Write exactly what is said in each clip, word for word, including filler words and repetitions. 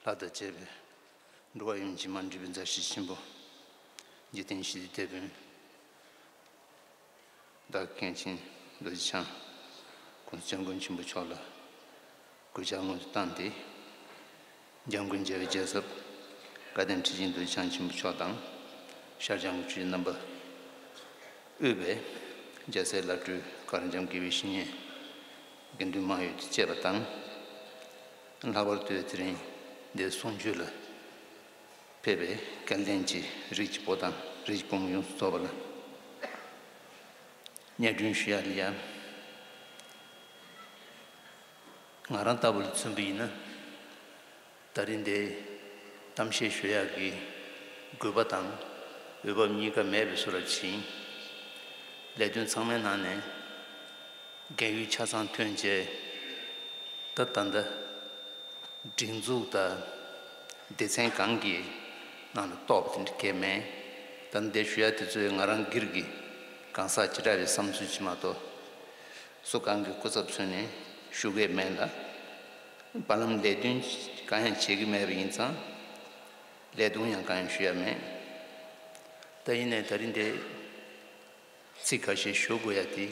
ལྷ་དང་བཅས་པའི་འགྲོ་བ་ཡོངས་ཀྱི་མ་འདྲིས་པའི་མཛའ་བཤེས་ཆེན་པོ། འཇིག་རྟེན་ཞི་བདེའི་དེད་དཔོན། བདག་གི་མཁན་ཆེན་རྡོ་རྗེ་འཆང་། ༸གོང་ས་༸སྐྱབས་མགོན་ཆེན་པོ་མཆོག་ལ་གུས་ཕྱག་སྔོན་དུ་བཏང་སྟེ། འཇམ་མགོན་རྒྱལ་བའི་རྒྱལ་ཚབ་བཀའ་བསྟན་ཁྲི་ཆེན་རྡོ་རྗེ་འཆང་ཆེན་པོ་མཆོག་དང་། ཤར་བྱང་གི་ཆོས་རྣམ་པ་དབུས་པའི་རྒྱལ་སྲས་བླ་སྤྲུལ་གར་འཆམ་དགེ་བའི་བཤེས་གཉེན། དགེ་འདུན་མང་ཡོད་དུ་བཅས་པ་དང་། ལྷག་པར་དུ་དེ་རིང་འདིར་གསུང་ཆོས་ལ་ཕེབས་པའི་སྐལ་ལྡན་གྱི་རིགས་ཀྱི་བུ་དང་རིགས་ཀྱི་བུ་མོ་ཡོངས་སུ་རྫོགས་པ་ལ་སྙན་སྒྲོན་ཞུ་ཡ་ལ་ཡ། ང་རང་ལྟ་བུ་ལ་མཚོན་པ་ཡིན་ན། ད་རིང་འདིར་གཏམ་བཤད་ཞུ་ཡག་གི་དགོས་པ་དང་འོས་བབ་གཉིས་ཀ་མེད་པའི་བཟོ་འདྲ་ཅིག་ཡིན། ལས་དོན་ཚང་མའི་ནང་ནས་རྒན་ཡོལ་ཆ་ཚང་ཐོན་རྗེས། ད་ད་ལྟ་སྒྲིག་འཛུགས་དང་སྡེ་ཚན་གང་གི་ནང་ལ་གཏོགས་པ་དེ་འདྲ་གང་ཡང་མེད། ད་འདིར་ཞུ་ཡག་དེ་ཚོས་ང་རང་སྒེར་གྱི་གང་ཟག་བྱེ་བྲག་པའི་བསམ་ཚུལ་ཅིག་མ་གཏོགས། སུ་གང་གི་སྐུ་ཚབ་མཚོན་ནས་ཞུ་གི་མེད་ལ། བར་ལམ་ལས་དོན་གང་ཡང་བྱེད་ཀྱི་མེད་པ་ཡིན་ཙང་། ལས་དོན་ཡང་གང་ཡང་ཞུ་ཡ་མེད། ད་ཡིན་ནའི་ད་རིང་འདིར་ཚིག་ཁ་ཤས་ཞུ་དགོས་ཡ་དེ།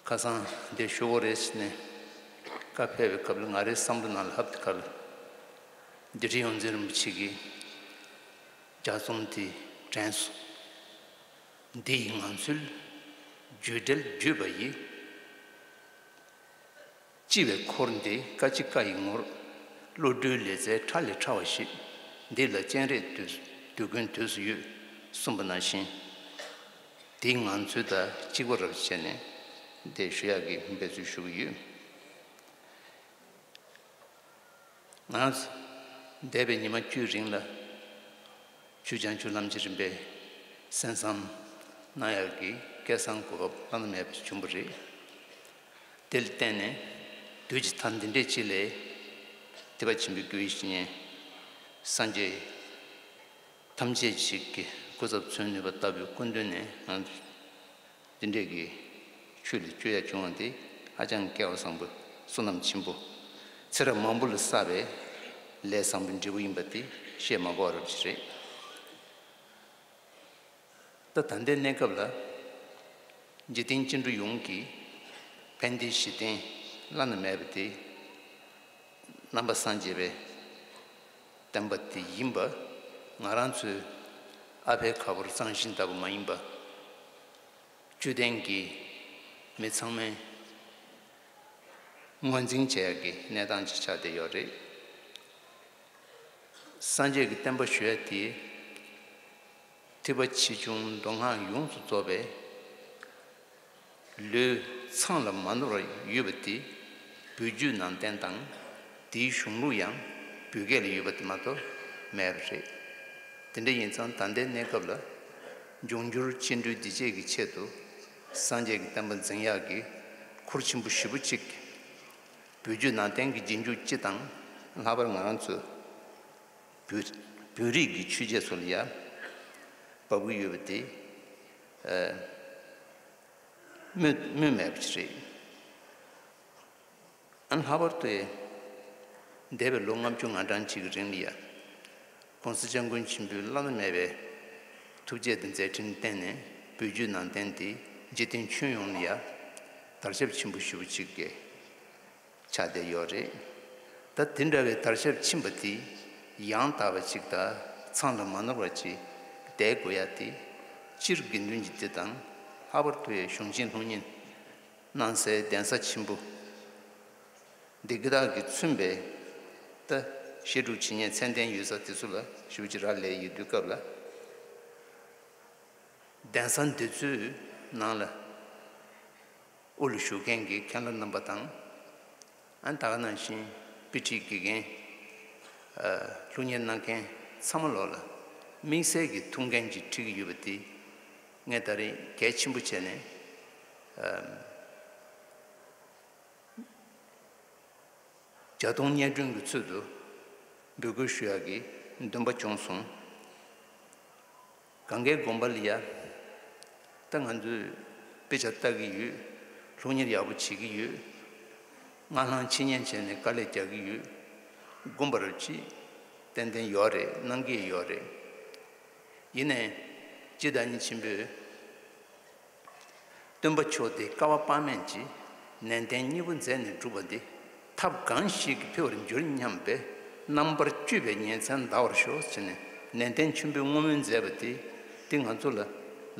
ཁ་སང་འདིར་ཞུ་དགོས་རེད་ཟེར་ནས་བཀའ་ཕེབས་པའི་སྐབས་ལ་ང་རའི་བསམ་བློ་ནང་ལ་ཧབ་ཏེ་ཁ་ལ། འདི་རི་ཡོངས་འཛིན་རིན་པོ་ཆེ་གིས་ལྗགས་རྩོམ་དེ་དྲན་སོང་། འདི་ཡིས་ང་ཚོའི་རྒྱུད་འགྲེལ་བརྒྱུད་པ་ཡི། ལྕི་བའི་འཁོར་འདི་བཀའ་ལྕི་བཀའ་ཡི་ངོར། བློ་གྲོས་ལེ་ཚན་ཕྲ་ལས་ཕྲ་བ་ཞིག་འདི་ལ་སྤྱན་རས་དུས་དུས་ཀུན་དུས་སུ་ཡོད། གསུངས་པ་ནང་བཞིན། འདི་ང་ཚོའི་དང་གཅིག་པ་རབ་བྱས་ནས་འདི་ཞུ་ཡག་གི་འབད་རྩོལ་ཞུ་གི་ཡོད། ང་འདས་པའི་ཉི་མ་བཅུའི་རིང་ལ་ཆོས་བྱང་ཆུབ་ལམ་གྱི་རིམ་པའི་གསན་བསམ་གནང་ཡག་གི་སྐལ་བཟང་གོ་སྐབས་བླ་ན་མེད་པ་བྱུང་བ་རེད། དེ་ལ་བརྟེན་ནས་དུས་ཀྱི་མཐའ་འདི་འདྲའི་ཅིག་ལ་ཐེག་པ་ཆེན་པོའི་སྐུའི་བཤེས་གཉེན་སངས་རྒྱས་ཐམས་ཅད་ཅིག་གི་སྐུ་ཚབ་མཚོན་ནུས་པ་ལྟ་བུའི་སྐུ་མདུན་ནས་ང་འདི་འདྲའི་གི་ཆོས་ལ་བཅོས་ཡ་བྱུང་བ་འདི་ཧ་ཅང་སྐལ་བ་བཟང་པོ་བསོད་ནམས་ཆེན་པོ་ཚེ་རབས་མང་པོ་ལ་བསགས་པའི་ལས་བཟང་པོའི་འབྲས་བུ་ཡིན་པ་དེ་བཤད་མ་དགོས་པ་རབ་ཅིག་རེད། ད་ད་ལྟའི་གནས་སྐབས་ལ་འཇིག་རྟེན་སྐྱེ་འགྲོ་ཡོངས་ཀྱི་ཕན་བདེའི་གཞི་རྟེན་བླ་ན་མེད་པ་དེ་ནང་པ་སངས་རྒྱས་པའི་བསྟན་པ་དེ་ཡིན་པ་ང་རང་ཚོའི་ཨ་ཕའི་ཁ་ཕོར་གཙང་ཞིང་ལྟ་བུ་མ་ཡིན་པ། བཅུད་ལྡན་གྱི་མི་ཚང་མས་ངོས་འཛིན་བྱེད་ཡག་གི་གནས་སྟངས་ཅིག་ཆགས་བསྡད་ཡོད་རེད། སངས་རྒྱས་ཀྱི་བསྟན་པ་ཞུ་ཡ་དེ་ཐེག་པ་ཆེ་ཆུང་མདོ་སྔགས་ཡོངས་སུ་རྫོགས་པའི་ལུས་ཚང་ལ་མ་ནོར་བ་ཡོད་པ་དེ་བོད་བརྒྱུད་ནང་བསྟན་དང་དེའི་གཞུང་ལུགས་ཡང་བོད་སྐད་ལ་ཡོད་པ་དེ་མ་གཏོགས་མེད་པ་རེད། དེ་འདྲ་ཡིན་ཙང་ད་ལྟའི་གནས་སྐབས་ལ་འབྱུང་འགྱུར་སྐྱེ་འགྲོའི་བདེ་སྐྱིད་ཀྱི་ཆེད་དུ་སངས་རྒྱས་ཀྱི་བསྟན་པ་འཛིན་ཡག་གི་ཁུར་ཆེན་པོ་ཞེ་པོ་ཅིག་བོད་བརྒྱུད་ནང་བསྟན་གྱི་རྗེས་འཇུག་སྤྱི་དང་ལྷག་པར་ང་རང་ཚོ་བོད་བོད་རིགས་ཀྱི་ཆོས་བྱེད་ཚོ་ལ་ཡ་བབས་ཀྱི་ཡོད་པ་དེ་སྨོས་སྨོས་མེད་པ་ཅིག་རེད། ཨ་ལྷག་པར་དུ་འདས་པའི་ལོ་ལྔ་བཅུ་ང་གྲངས་ཅིག་གི་རིང་ལ་ཡ། ༸གོང་ས་༸སྐྱབས་མགོན་ཆེན་པོའི་བླ་ན་མེད་པའི་ཐུགས་རྗེ་དང་མཛད་འཕྲིན་བརྟེན་ནས་བོད་བརྒྱུད་ནང་བསྟན་དེ་འཇིག་རྟེན་ཁྱོན་ཡོངས་ལ་ཡ་དར་ཁྱབ་ཆེན་པོ་ཞེ་པོ་ཅིག་གི་ཆགས་བསྡད་ཡོད་རེད། ད་དེ་འདྲ་བའི་དར་ཁྱབ་ཕྱིན་པ་དེ་ཡང་དག་པ་ཅིག་དང་ཚང་ལ་མ་ནོར་བ་ཅིག་བསྡད་དགོས་ཡ་དེ་སྤྱིར་དགེ་འདུན་གྱི་སྡེ་དང་ལྷག་པར་དུ་ཡ་གཞུང་ཆེན་ལྷུང་བསྙེན་གནང་སའི་གདན་ས་ཆེན་པོ་འདི་གི་དག་གིས་མཚོན་པའི་ད་བཤད་སྒྲུབ་བྱེད་མཁན་མཚན་ལྡན་ཡོད་ས་དེ་ཚོ་ལ་ཞེ་པོ་ཅིག་རག་ལས་ཡོད་དུས་སྐབས་ལ། གདན་ས་འདི་ཚོའི་ནང་ལ་དབུ་ལ་བཞུགས་མཁན་གྱི་མཁན་སློབ་རྣམ་པ་དང་། ཨ་ནི་ད་ག་ནང་བཞིན་དཔེ་ཁྲིད་དགེ་རྒན། ཨ་ལྷུག་གཉེར་གནང་མཁན་ཚང་མ་ལོག་ལ་དམིགས་བསལ་གྱི་ཐུགས་འགན་ཅིག་འཁྲི་གི་ཡོད་པ་དེ་ངས་ད་རེས་གལ་ཆེན་པོ་བྱས་ནས་ཨ། བརྒྱ་སྟོང་སྙན་སྒྲོན་གྱི་ཚུལ་དུ་འབོད་སྐུལ་ཞུ་ཡག་གི་འདུན་པ་བྱུང་སོང་། གངྒཱའི་དགོན་པ་ལ་ཡ། ད་ང་ཚོས་དཔེ་ཆ་ལྟ་གི་ཡོད། ལྷུག་གཉེར་ཡག་པོ་བྱེད་ཀྱི་ཡོད། སྔ་ལྷང་ཕྱི་ཉན་བྱས་ནས་དཀའ་ལས་རྒྱག་གི་ཡོད། དགོངས་པ་རབ་ཅིག་ཏན་ཏན་ཡོད་རེད། གནང་གི་ཡོད་རེད། ཡིན་ནའི་སྤྱིར་བདག་ཉིད་ཆེན་པོས། སྟོན་པ་མཆོག་དེ་བསྐལ་པ་དཔག་མེད་ཀྱི་ནན་ཏན་སྙིང་པོ་མཛད་ནས་བསྒྲུབས་པ་འདི་ཐབས་གང་ཞིག་གིས་འཕེལ་བར་འགྱུར་སྙམ་པའི་རྣམ་པར་དཔྱོད་པའི་ཉིན་མཚན་འདའ་བར་ཤོག་ཟེར་ནས་ནན་ཏན་ཆེན་པོས་བསྔོ་སྨོན་མཛད་པ་དེ་དེ་ང་ཚོ་ལ་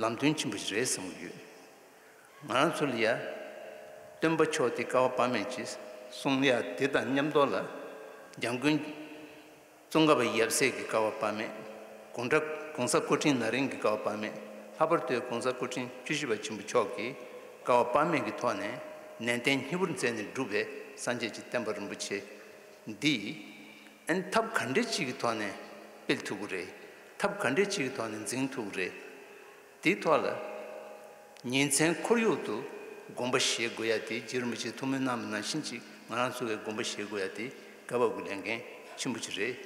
ལམ་སྟོན་ཆེན་པོ་ཞིག་རེད་བསམ་གྱི་ཡོད། ང་རང་ཚོ་ལ་ཡ། སྟོན་པ་མཆོག་དེ་བསྐལ་པ་དཔག་མེད་ཀྱི་གསུང་ཡ་དེ་དང་མཉམ་དུ་ལ། འཇམ་མགོན་ཙོང་ཁ་པ་ཡབ་སྲས་ཀྱི་བསྐལ་པ་དཔག་མེད། གོང་གྲགས་གོང་ས་སྐུ་ཕྲེང་ན་རིམ་གྱི་བསྐལ་པ་དཔག་མེད། ལྷག་པར་དུ་གོང་ས་སྐུ་ཕྲེང་བཅུ་བཞི་པ་ཆེན་པོ་མཆོག་གི་བསྐལ་པ་དཔག་མེད་ཀྱི་ཐོག་ནས་ནན་ཏན་སྙིང་པོར་མཛད་ནས་བསྒྲུབས་པའི་སངས་རྒྱས་ཀྱི་བསྟན་པ་རིན་པོ་ཆེ་འདི། ཨན་ཐབས་ག་འདྲ་ཅིག་གི་ཐོག་ནས་སྤེལ་ཐུབ་ཀྱི་རེད། ཐབས་ག་འདྲ་ཅིག་གི་ཐོག་ནས་འཛིན་ཐུབ་ཀྱི་རེད། དེའི་ཐོག་ལ། ཉིན་མཚན་ཁོར་ཡུག་ཏུ་དགོངས་པ་བཞེས་དགོས་ཡ་དེ་རྗེ་རིན་པོ་ཆེས་ཐུགས་སྨོན་གནང་བ་ནང་བཞིན་ཅིག་ང་རང་ཚོ་གིས་དགོངས་པ་བཞེས་དགོས་ཡ་དེ་སྐབས་བབ་ཀྱི་ལས་འགན་ཆེན་པོ་ཅིག་རེད་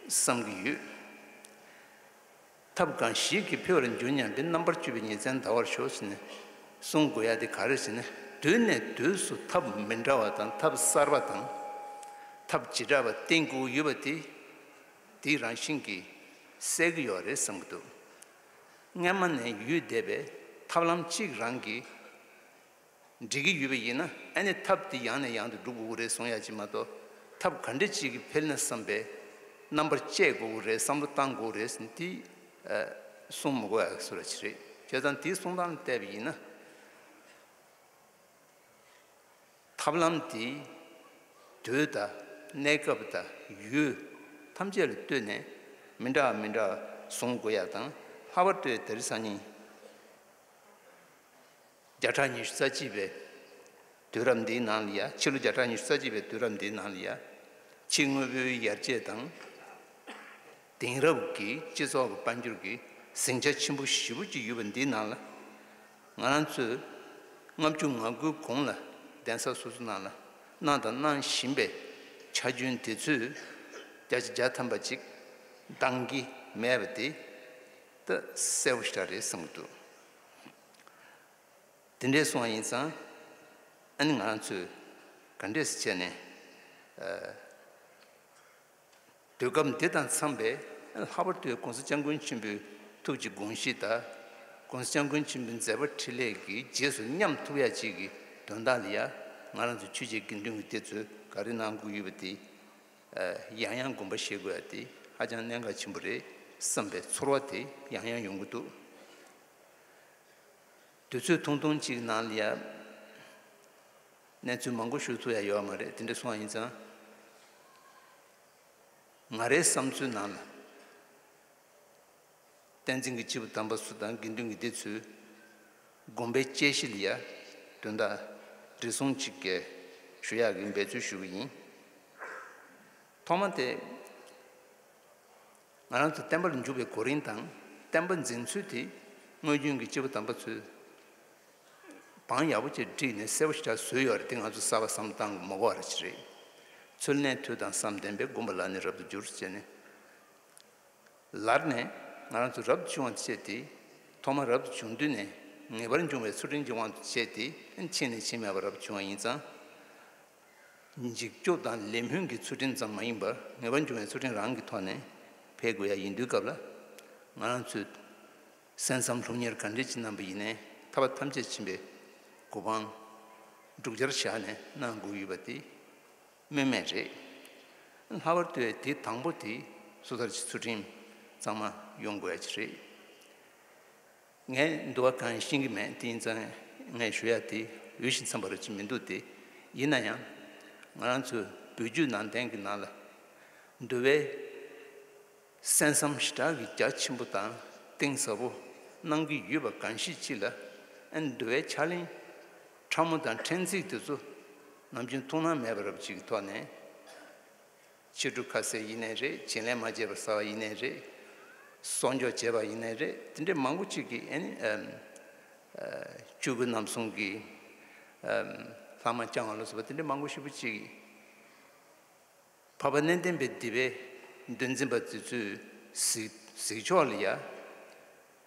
བསམ་གྱི་ཡོད། ཐབས་གང་ཞིག་གིས་འཕེལ་བར་འགྱུར་སྙམ་པའི་རྣམ་པར་དཔྱོད་པའི་ཉིན་མཚན་འདའ་བར་ཤོག་ཟེར་ནས་གསུང་དགོས་ཡ་དེ་ག་རེ་ཟེར་ན་དུས་ནས་དུས་སུ་ཐབས་མི་འདྲ་བ་དང་ཐབས་གསར་པ་དང་། ཐབས་བྱེ་བྲག་པ་བསྟེན་དགོས་ཡོད་པ་དེ་དེའི་རང་བཞིན་གྱིས་གསལ་གྱི་ཡོད་རེད་བསམ་གྱི་འདུག་སྔན་མ་ནས་ཡོད་བསྡད་པའི་ཐབས་ལམ་གཅིག་རང་གིས་འགྲིག་གི་ཡོད་པ་ཡིན་ན་ཨ་ནི་ཐབས་དེ་ཡང་ནས་ཡང་དུ་སྒྲུབ་དགོས་ཀྱི་རེད་གསུང་ཡ་ཅིག་མ་གཏོགས་ཐབས་ག་འདྲ་ཅིག་གིས་འཕེལ་ན་བསམ་པའི་རྣམ་པར་དཔྱད་དགོས་ཀྱི་རེད། བསམ་བློ་བཏང་དགོས་ཀྱི་རེད་ཟེར་ནས་དེ་གསུང་མི་དགོས་ཡ་བཟོ་འདྲ་ཅིག་རེད། བྱས་ཙང་དེའི་གསུང་སྟངས་ལ་བལྟས་པ་ཡིན་ན། ཐབས་ལམ་དེ་དུས་དང་གནས་སྐབས་དང་ཡུལ་ཐམས་ཅད་ལ་ལྟོས་ནས་མི་འདྲ་བ་མི་འདྲ་བ་བཟུང་དགོས་ཡ་དང་། ལྷག་པར་དུ་དེ་རིང་སང་ཉིན་བརྒྱ་ཕྲག་ཉི་ཤུ་རྩ་གཅིག་པའི་དུས་རབས་འདིའི་ནང་ལ་ཡ། ཕྱི་ལོ་བརྒྱ་ཕྲག་ཉི་ཤུ་རྩ་གཅིག་པའི་དུས་རབས་འདིའི་ནང་ལ་ཡ། ཕྱི་དངོས་པོའི་ཡར་རྒྱས་དང་། དེང་རབས་ཀྱི་སྤྱི་ཚོགས་ཀྱི་དཔལ་འབྱོར་གྱི་ཟིང་ཆ་ཆེན་པོ་ཞེ་པོ་ཅིག་ཡོད་པ་འདིའི་ནང་ལ། ང་རང་ཚོས་ལྔ་བཅུ་ང་དགུའི་གོང་ལ་གདན་ས་སོ་སོ་ནང་ལ་གནང་དང་གནང་བཞིན་པའི་ཆ་རྐྱེན་དེ་ཚོས་བརྒྱ་ཆ་བརྒྱ་ཐམ་པ་ཅིག་འདང་གི་མེད་པ་དེ་ད་གསལ་པོ་ཞེ་དྲག་རེད་བསམ་གྱི་འདུག་དེ་འདྲས་སོང་བ་ཡིན་ཙང་ཨ་ནི་ང་རང་ཚོས་ག་འདྲས་སེ་བྱས་ནས། དུས་སྐབས་འདི་དང་འཚམས་པའི་ལྷག་པར་དུ་༸གོང་ས་༸སྐྱབས་མགོན་ཆེན་པོའི་ཐུགས་ཀྱི་དགོངས་གཞི་དང་༸གོང་ས་༸སྐྱབས་མགོན་ཆེན་པོའི་མཛད་པ་འཕྲིན་ལས་ཀྱི་རྗེས་སུ་མཉམ་ཐུབ་ཡ་ཅིག་གི་དོན་དག་ལ་ཡ་ང་རང་ཚོ་ཆོས་བྱེད་དགེ་འདུན་གྱི་སྡེ་ཚོས་ག་རེ་གནང་དགོས་ཡོད་པ་དེ་ཡང་ཡང་དགོངས་པ་བཞེས་དགོས་ཡ་དེ་ཧ་ཅང་གནད་འགག་ཆེན་པོ་རེད་བསམ་པའི་ཚོར་བ་དེ་ཡང་ཡང་ཡོང་གི་འདུག་དུས་ཚོད་ཐུང་ཐུང་གཅིག་ནང་ལ་ཡ་གནས་ཚུལ་མང་པོ་ཞུ་ཐུབ་ཡ་ཡོད་མ་རེད། དེ་འདྲ་སོང་བ་ཡིན་ཙང་། ང་རའི་བསམ་ཚུལ་ནང་ལ། བསྟན་འཛིན་གྱི་སྐྱེས་བུ་དམ་པ་ཚོ་དང་དགེ་འདུན་གྱི་སྡེ་ཚོས་དགོངས་པའི་དཔྱད་གཞི་ལ་ཡ་དོན་དག་འབྲི་གསུང་གཅིག་གི་ཞུ་ཡག་གི་འབད་རྩོལ་ཞུ་གི་ཡིན། ཐོག་མ་དེ་ང་རང་ཚོ་བསྟན་པ་ལ་འཇུག་པའི་གོ་རིམ་དང་བསྟན་པ་འཛིན་ཚུལ་དེ་སྔོན་བྱོན་གྱི་སྐྱེས་བུ་དམ་པ་ཚོས་བང་ཡག་པོ་ཅིག་བསྒྲིགས་ནས་གསལ་པོ་ཞེ་དྲག་བཟོས་ཡོད་རེད། དེ་ང་ཚོ་གསར་པ་བསམ་བློ་བཏང་དགོས་མ་དགོས་ར་ཅིག་རེད། ཚུལ་གནས་ཐོས་དང་བསམ་ལྡན་པས། སྒོམ་པ་ལ་ནི་རབ་ཏུ་འགྱུར་ཟེར་ནས། ལར་ནས་ང་རང་ཚོ་རབ་ཏུ་བྱུང་བ་བྱས་ཏེ། ཐོག་མར་རབ་ཏུ་བྱུང་དུས་ནས་ངེས་པར་འབྱུང་བའི་ཚུལ་ཁྲིམས་ཀྱི་དབང་དུ་བྱས་ཏེ། ཕྱིན་ནས་ཕྱིན་མེད་པར་རབ་ཏུ་བྱུང་བ་ཡིན་ཙང་། འཇིགས་སྐྱོབ་དང་ལས་སྨོན་གྱི་ཚུལ་ཁྲིམས་ཙམ་མ་ཡིན་པར་ངེས་པར་འབྱུང་བའི་ཚུལ་ཁྲིམས་རང་གི་ཐོག་ནས་འཕེལ་དགོས་ཡ་ཡིན་དུས་སྐབས་ལ། ང་རང་ཚོས་གསན་བསམ་སློབ་གཉེར་ག་འདྲས་ཅིག་གནང་པ་ཡིན་ནའི་ཐར་པ་ཐམས་ཅད་མཁྱེན་པའི་གོ་འཕང་བསྒྲུབ་བྱར་བཞག་ནས་གནང་དགོས་ཡོད་པ་དེ་སྨོས་མེད་རེད། ལྷག་པར་དུ་དེ་དང་པོ་དེ་སོ་ཐར་གྱི་ཚུལ་ཁྲིམས་གཙང་མ་ཡོང་དགོས་ཡ་ཅིག་རེད། ངས་འདུལ་བ་གང་ཤེས་ཀྱི་མེད། དེ་ཡིན་ཙང་ངས་ཞུ་ཡ་དེ་འོས་ཤིང་འཚམས་པ་རུ་ཅིག་མི་འདུག་དེ་ཡིན་ན་ཡང་ང་རང་ཚོའི་བོད་བརྒྱུད་ནང་བསྟན་གྱི་ནང་ལ་འདུལ་བའི་གསན་བསམ་ཞེ་དྲག་གི་རྒྱ་ཆེན་པོ་དང་གཏིང་ཟབ་པོ་གནང་གི་ཡོད་པ་གང་ཤེས་ཅིག་ལ། ཨ་ནི་འདུལ་བའི་ཕྱག་ལེན་ཕྲ་མོ་དང་ཕྲན་ཚེགས་དེ་ཚོ་ནམ་རྒྱུན་ཐུགས་སྣང་མེད་པ་རབ་ཅིག་གི་ཐོག་ནས། ཕྱི་དྲོ་ཁ་ཟས་ཡིན་ནའི་རེད། བྱིན་ལེན་མ་བྱས་པར་ཟ་བ་ཡིན་ནའི་རེད། གསོག་འཇོག་བྱས་པ་ཡིན་ནའི་རེད། དེ་འདྲའི་མང་པོ་ཅིག་གིས་ཨ་ནི་ཨམ་ཨ་ཆོས་གོས་རྣམ་གསུམ་གྱི་ཨམ་ལྷག་མ་བརྐྱང་བ་ལ་སོགས་པ་དེ་འདྲའི་མང་པོ་ཞེ་པོ་ཅིག་གིས། འཕགས་པ་གནས་བརྟན་པའི་སྡེ་པའི་འདུལ་འཛིན་པ་དེ་ཚོའི་གཟིགས་གཟིགས་ཕྱོགས་ལ་ཡ།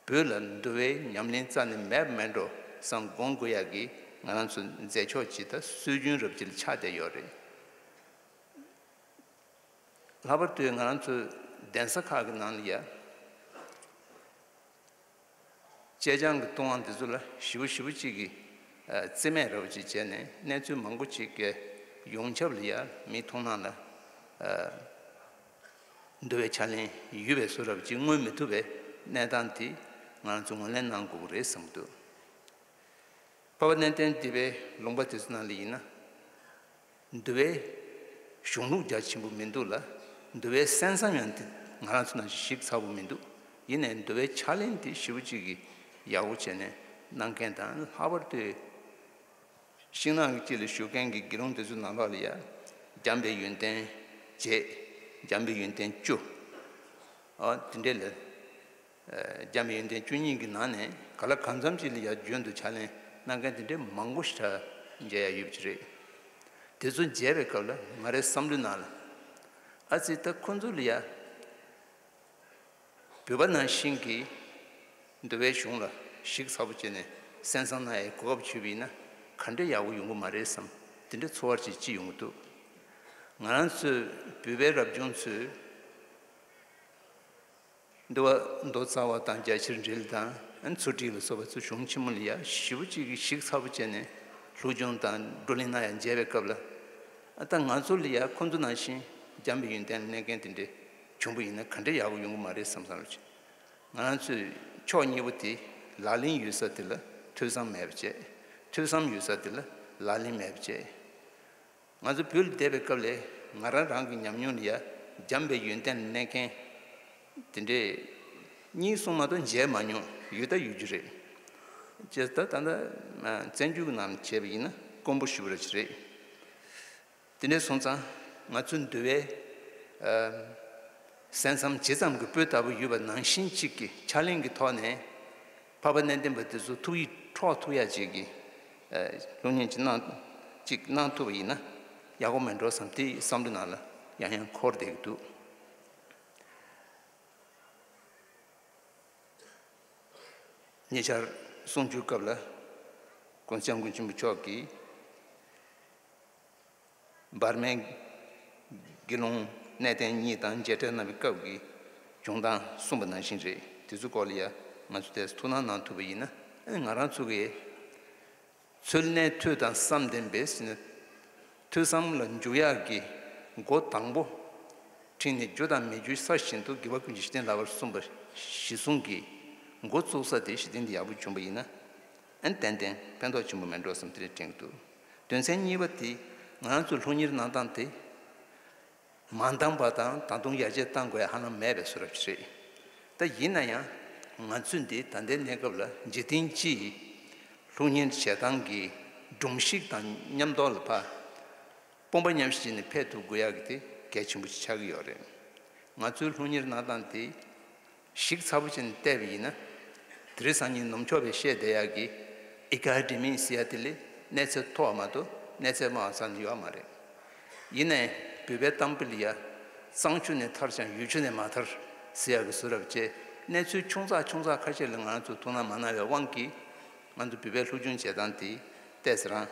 བོད་ལ་འདུལ་བའི་ཉམས་ལེན་རྩ་ནས་མེད་མེད་འགྲོ་བསམ་དགོངས་དགོས་ཡག་གི་ང་རང་ཚོ་མཛད་ཕྱོགས་ཅིག་དང་སྲོལ་རྒྱུན་རབ་ཅིག་ལ་ཆགས་བསྡད་ཡོད་རེད། ལྷག་པར་དུ་ང་རང་ཚོའི་གདན་ས་ཁག་གི་ནང་ལ་ཡ། བཅད་བྱང་གི་བཏུང་བ་འདི་ཚོ་ལ་ཞེ་པོ་ཞེ་པོ་ཅིག་གིས་ཨ་རྩིས་མེད་ར་བ་ཅིག་བྱས་ནས་གནས་ཚུལ་མང་པོ་ཅིག་གི་ཡོངས་ཁྱབ་ལ་ཡ་མིའི་མཐོང་སྣང་ལ་ཨ་འདུལ་བའི་ཕྱག་ལེན་ཡོད་པའི་བཟོ་འདྲ་བ་ཅིག་མངོན་མི་ཐུབ་པའི་གནས་སྟངས་དེ་ང་རང་ཚོས་ངོས་ལེན་གནང་དགོས་ཀྱི་རེད་བསམ་གྱི་འདུག་འཕགས་པ་གནས་བརྟན་སྡེ་པའི་ལུང་པ་དེ་ཚོ་ནང་ལ་ཡིན་ན། འདུལ་བའི་གཞུང་ལུགས་རྒྱ་ཆེན་པོ་མི་འདུག་ལ། འདུལ་བའི་གསན་བསམ་ཡང་དེ་ང་རང་ཚོ་ནང་བཞིན་ཞིབ་ཚགས་པོ་མི་འདུག་ཡིན་ནའི་འདུལ་བའི་ཕྱག་ལེན་དེ་ཞེ་པོ་ཅིག་གིས་ཡག་པོ་བྱས་ནས་གནང་མཁན་དང་། ལྷག་པར་དུ་ཤིང་ནགས་ཀྱི་དཀྱིལ་ལ་བཞུགས་མཁན་གྱི་དགེ་སློང་དེ་ཚོའི་ནང་ལོགས་ལ་ཡ་འཇམ་པའི་ཡོན་ཏན་བརྒྱད། འཇམ་པའི་ཡོན་ཏན་བཅུ། ཨ་དེ་འདྲས་ལ། འཇམ་པའི་ཡོན་ཏན་བཅུ་གཉིས་ཀྱི་ནང་ནས་ག་ལ་གང་འཚམ་ཅིག་ལ་ཡ་རྒྱུན་དུ་ཕྱག་ལེན་གནང་མཁན་དེ་འདྲའི་མང་པོ་ཞིག་མཇལ་ཡ་ཡོད་པ་ཅིག་རེད། དེ་ཚོ་མཇལ་བའི་སྐབས་ལ་ང་རའི་བསམ་བློའི་ནང་ལ། ཨ་ཙི་ད་ཁོ་ཚོ་ལ་ཡ། བོད་པ་ནང་བཞིན་གྱི་འདུལ་བའི་གཞུང་ལ་ཞིབ་ཚགས་པོ་བྱས་ནས་གསན་བསམ་གནང་ཡའི་གོ་སྐབས་བྱུང་བ་ཡིན་ན་ག་འདྲ་ཡག་པོ་ཡོང་གི་མ་རེད་བསམ། དེ་འདྲའི་ཚོར་བ་ཅིག་སྐྱེ་ཡོང་གི་འདུག་ང་རང་ཚོའི་བོད་པའི་རབ་བྱུང་ཚོས། འདུལ་བ་མདོ་རྩ་བ་དང་རྒྱ་ཆེར་འགྲེལ་དང་ཚུལ་ཁྲིམས་ལ་སོགས་པ་ཚོ་གཞུང་ཆེན་མོ་ལ་ཡ་ཞེ་པོ་ཅིག་གིས་ཞིབ་ཚགས་པོ་བྱས་ནས་བློ་སྦྱོང་དང་བགྲོ་གླེང་གནང་ཡ་མཇལ་བའི་སྐབས་ལ། ཨ་ད་ང་ཚོ་ལ་ཡ་ཁོ་ཚོ་ནང་བཞིན་འཇམ་པའི་ཡོན་ཏན་ལ་གནས་མཁན་དེ་འདྲས་བྱུང་པ་ཡིན་ན་ག་འདྲ་ཡག་པོ་ཡོང་གི་མ་རེད་བསམ་བསམ་རེད། ང་རང་ཚོས་ཕྱོགས་གཉིས་པོ་དེ། ལག་ལེན་ཡོད་ས་དེ་ལ་ཐོས་བསམ་མེད་པ་བྱས། ཐོས་བསམ་ཡོད་ས་དེ་ལ་ལག་ལེན་མེད་པ་བྱས། ང་ཚོ་བོད་ལ་བསྡད་པའི་སྐབས་ལ་ང་རང་རང་གི་ཉམས་མྱོང་ལ་ཡ་འཇམ་པའི་ཡོན་ཏན་ལ་གནས་མཁན་དེ་འདྲས་གཉིས་གསུམ་མ་གཏོགས་མཇལ་མ་མྱོང་། ཡོད་ད་ཡོད་རྒྱུ་རེད། བྱས་ད་ད་ལྟ་བཙན་བྱོལ་གྱི་ནང་བྱས་པ་ཡིན་ན་དཀོན་པོ་ཞེ་པོ་ར་ཅིག་རེད། དེ་འདྲས་སོང་ཙང་ང་ཚོའི་འདུལ་བའི་གསན་བསམ་ཇི་ཙམ་གྱི་སྤུས་དག་པོ་ཡོད་པ་ནང་བཞིན་གཅིག་གི་ཕྱག་ལེན་གྱི་ཐོག་ནས། འཕགས་པ་གནས་བརྟན་པ་དེ་ཚོ་ཐུགས་ཡིད་འཕྲོག་ཐུབ་ཡ་ཅིག་གི་ཨ་སློབ་གཉེར་ཅིག་གནང་ཅིག་གནང་ཐུབ་པ་ཡིན་ན་ཡག་པོ་མེད་འགྲོ་བསམ། དེ་བསམ་བློ་ནང་ལ་ཡང་ཡང་འཁོར་བསྡད་ཀྱི་འདུག་ཉེ་ཆར་གསུང་ཆོས་སྐབས་ལ་༸གོང་ས་༸སྐྱབས་མགོན་ཆེན་པོ་མཆོག་གིས། འབར་མའི་དགེ་སློང་གནས་བརྟན་གཉིས་དང་མཇལ་འཕྲད་གནང་བའི་སྐབས་ཀྱི་བྱུང་སྟངས་གསུངས་པ་ནང་བཞིན་རེད། དེ་ཚོའི་སྐོར་ལ་ཡ་ང་ཚོ་ཏོག་ཙམ་ཐུགས་སྣང་གནང་ཐུབ་པ་ཡིན་ན། ཨ་ནི་ང་རང་ཚོ་གིས་ཚུལ་གནས་ཐོས་དང་བསམ་ལྡན་པས་ཟེར་ནས། ཐོས་བསམ་ལ་འཇུག་ཡག་གི་སྒོ་དང་པོ་ཁྲིད་ནས་རྒྱུ་དང་མི་རྒྱུའི་ས་བཞིན་དུ་དགེ་བ་ཀུན་གྱི་གཞི་རྟེན་ལགས་པར་གསུངས་པ་གཞི་བཟུང་གི་འགོ་བཙུགས་ས་དེ་གཞི་རྟེན་དེ་ཡག་པོ་བྱུང་པ་ཡིན་ན། ཨ་ནི་ཏན་ཏན་ཕན་ཐོགས་ཆེན་པོ་མེད་འགྲོ་བསམ་དེ་འདྲས་དྲན་གྱི་འདུག་དོན་ཚན་གཉིས་པ་དེ་ང་རང་ཚོའི་སློབ་གཉེར་གནང་སྟངས་དེ། མ་འདང་པ་དང་ད་དུང་ཡར་རྒྱས་གཏང་དགོས་ཡ་ཧ་ལམ་མེད་པའི་བཟོ་འདྲ་ཅིག་རེད། ད་ཡིན་ན་ཡང་ང་ཚོས་འདི་ད་ལྟའི་གནས་སྐབས་ལ་འཇིག་རྟེན་སྤྱིའི་སློབ་གཉེར་བྱེད་སྟངས་ཀྱི་སྒྲོམ་གཞི་དང་མཉམ་དུ་ལ་ཕར་དཔུང་པ་མཉམ་གཤིབ་བྱས་ནས་ཕེབས་ཐུབ་དགོས་ཡ་གི་དེ་གལ་ཆེན་པོ་ཅིག་ཆགས་ཀྱི་ཡོད་རེད། ང་ཚོའི་སློབ་གཉེར་གནང་སྟངས་དེ། ཞིབ་ཚགས་པོ་བྱས་ནས་བལྟས་པ་ཡིན་ན། དེ་རིང་སང་ཉིན་ནུབ་ཕྱོགས་པས་བཤད་བསྡད་ཡག་གི་ཨེ་ཀ་ཌེ་མིག་ཟེར་ཡ་དེ་ལས་གནས་ཚད་མཐོ་བ་མ་གཏོགས་གནས་ཚད་དམའ་བ་རྩ་ནས་ཡོད་མ་རེད། ཡིན་ནའི་བོད་པའི་གཏམ་དཔེ་ལ་ཡ། གཙང་ཆུ་ནས་ཐར་ཀྱང་ཡུལ་ཆུ་ནས་མ་ཐར་ཟེར་ཡག་གི་བཟོ་འདྲ་བྱས། གནས་ཚུལ་ཆུང་ཙག་ཆུང་ཙག་ཁ་ཤས་ལ་ང་རང་ཚོས་ཐུགས་སྣང་མ་གནང་བའི་དབང་གིས། ང་ཚོ་བོད་པའི་སློབ་སྦྱོང་བྱེད་སྟངས་དེ་ཏོག་ཙམ་རང་